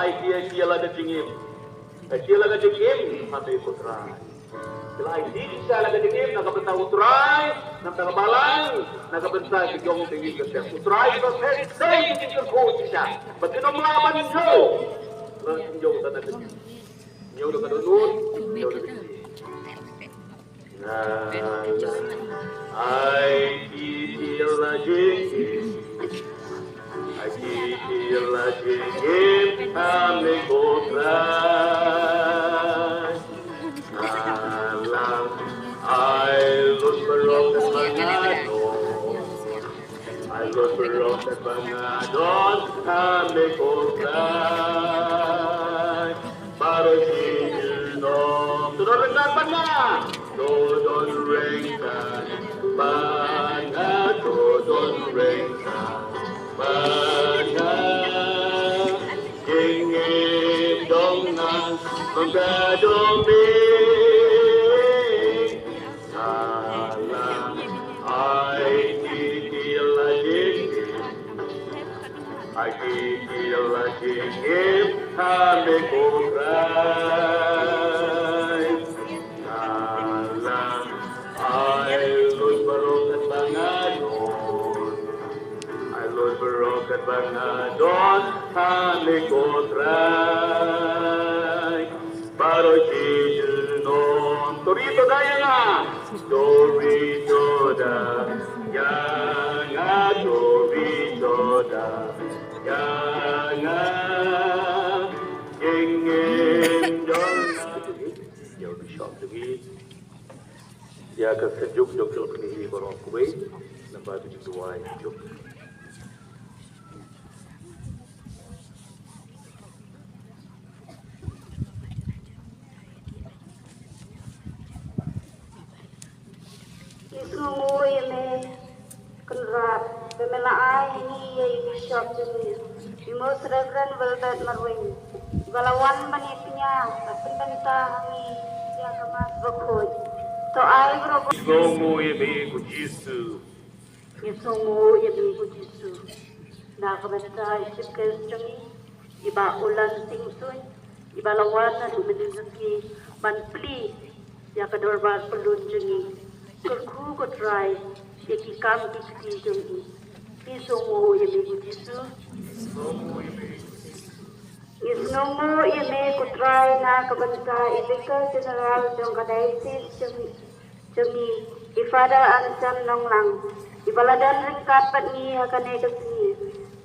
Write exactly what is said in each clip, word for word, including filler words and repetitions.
Ai ki ai ki la ka jingim. Ai ki la ka jingim ha me ko Trai. Ki la ai ki ki la ka jingim na ka bynta u Trai, na ka bynta ka balang, na ka bynta ki jong ka jingim ka sem. U Trai ba phet dei ki jingkyrkhu ki sha. Ba ki nong la ban jo. Ba ki jong ka na ka jingim. Ñiew da ka dohnud, ñiew da ka jingim. Ai ki ki la jingim. Ai ki ki la jingim. Ame ko Trai. Alang ai lus barok ka sangano. Ai lus barok ka sangano. Ame ko Trai. Baroh shi junom. To don ryngkat bad nga. To don ryngkat bad nga. To don ryngkat bad nga. Jingim jong nga. Ba ka dom me. Salam ai ki ki la jingim. Ai ki ki la jingim ha me ko Trai. Salam ai lus barok ka sangano. Ai lus barok ka sangano ha me ko Trai. Baroh shi junom. To ri to da ïa nga. To ri to da ïa nga. To ri to da ïa nga. Jingim jong nga. Ïa u bishop jong ngi. Ïa ka synjuk jong ki lok kine hi baroh kawei. Namar ka jingduwai synjuk. Ngi sngewnguh ïa me Kynrad ba me la ai ha ngi ïa i bishop jong ngi, i Most Reverend Wilbert Marwein, ba la wan ban ïa kñia ban pynbynta ha ngi ïa ka Mass Bakhuid. To ai baroh. Ngi sngewnguh ïa me ko Jisu. Ngi sngewnguh ïa me ko Jisu. Na ka bynta i Chief Guest jong ngi, i Bah Ulan Singsuin, i ba la wan naduh mynnin jong ki ban plie ïa ka dorbar pyllun jong ngi. Kyrkhu ko Trai ïa ki kam ki kti jong ngi. Ngi sngewnguh ïa me ko Jisu. Ngi sngewnguh ïa me ko Trai na ka bynta i Vicar General jong ka Diocese jong ngi, jong ngi, i Father Anselm Nonglang, i ba la don ryngkat bad ngi ha kane ka sngi.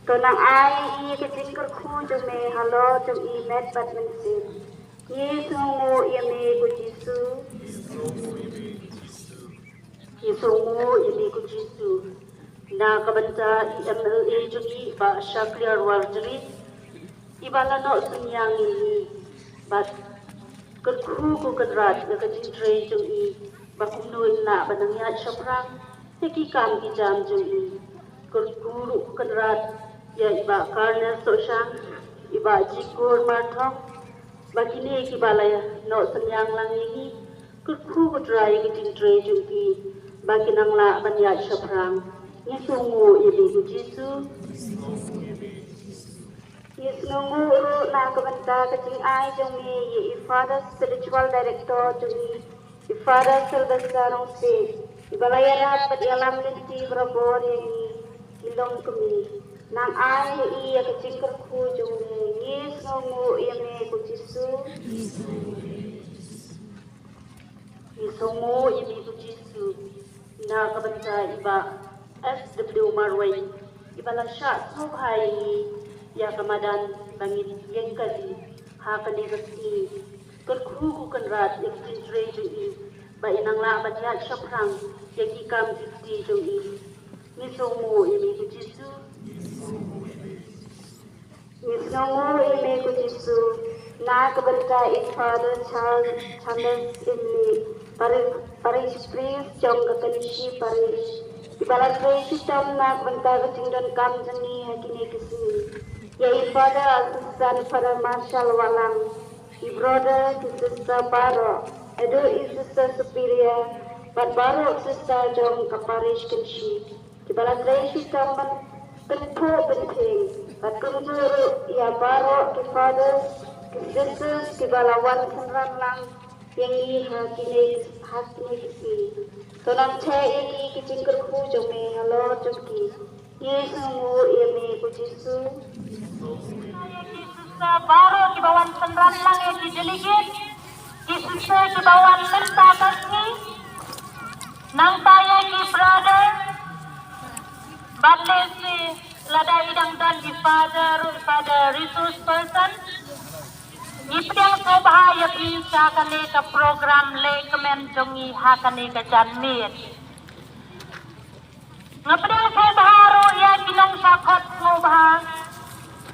To nang ai ïa ka jingkyrkhu jong me halor jong i met bad mynsiem. Ngi sngewnguh ïa me ko Jisu. Ngi sngewnguh ïa me ko Jisu. Na ka bynta i M L A jong ngi Bah Shakliar Warjri, i ba la noh synñiang ïa ngi, bad kyrkhu ko Kynrad ïa ka jingtrei jong i, ba kumno in lah ban nang ïaid shaphrang ïa ki kam ki jam jong i. Kyrkhu ruh ko Kynrad ïa i Bah Colonel Sohshang, i Bah Jikur Marthong, ba kine ki ba la noh synñiang lang ïa ngi. Kyrkhu ko Trai ïa ki jingtrei jong ki, ba kin nang lah ban ïaid shaphrang. Ngi sngewnguh ïa me ko Jisu. Ngi sngewnguh ruh na ka bynta ka jingai jong me ïa i Father Spiritual Director jong ngi, i Father Sylvester Rongsiej, i ba la ïarap bad ïalam lynti barabor ïa ngi, i long kmie. Nang ai ïa i ïa ka jingkyrkhu jong me. Ngi sngewnguh ïa me ko Jisu. Ngi sngewnguh ïa me ko Jisu. Na ka bynta i Bah S W Marwein, i ba la shah sngewbha ïa ngi ïa ka madan ba ngin ïeng kali ha kane ka sngi. Kyrkhu ko Kynrad ïa ka jingtrei jong i, ba i nang lah ban ïaid shaphrang ïa ki kam ki kti jong i. Ngi sngewnguh ïa me ko Jisu. Ngi sngewnguh ïa me ko Jisu. Na ka bynta i Father Charles Thomas Inli, Parish, Parish Priest jong ka Kynshi Parish, i ba la trei shitom na ka bynta ka jingdonkam jong ngi ha kine ki sngi. Ïa i Father Assistant Father Marshall Walang, i brother ki sister baroh, haduh i Sister Superior bad baroh sister jong ka Parish Kynshi, ki ba la trei shitom ban pynphuh pynphieng Bad kumjuh ruh ïa baroh ki fathers, ki sisters kiba la wan synran lang ïa ngi ha kine, ha kine ki sngi. To nang theh ïa ngi ki jingkyrkhu jong me halor jong ki. Ngi sngewnguh ïa me ko Jisu. Ïa ki sister baroh kiba wan synran lang, ïa ki delegate, ki sister kiba wan mynta ka sngi. Nangta ïa ki brother. Bad lehse lada i dang don i father, i father resource person. Ngi pdiang sngewbha ïa phi sha kane ka program lehkmen jong ngi ha kane ka janmiet. Nga pdiang sngewbha ruh ïa ki nongshah khot sngewbha,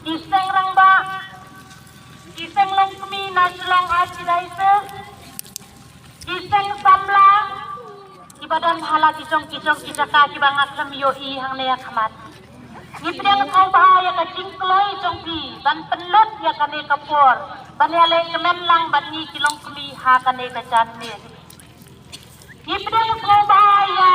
ki seng rangbah, ki seng longkmie na Shillong Archdiocese, ki seng samla kiba don ha la ki jong ki jong ki jaka kiba nga khlem ïohi hangne ha khmat. Ngi pdiang sngewbha ïa ka jingkloi jong phi ban pynlut ïa kane ka por ban ïalehkmen lang bad ngi ki longkmie ha kane ka janmiet. Ngi pdiang sngewbha ïa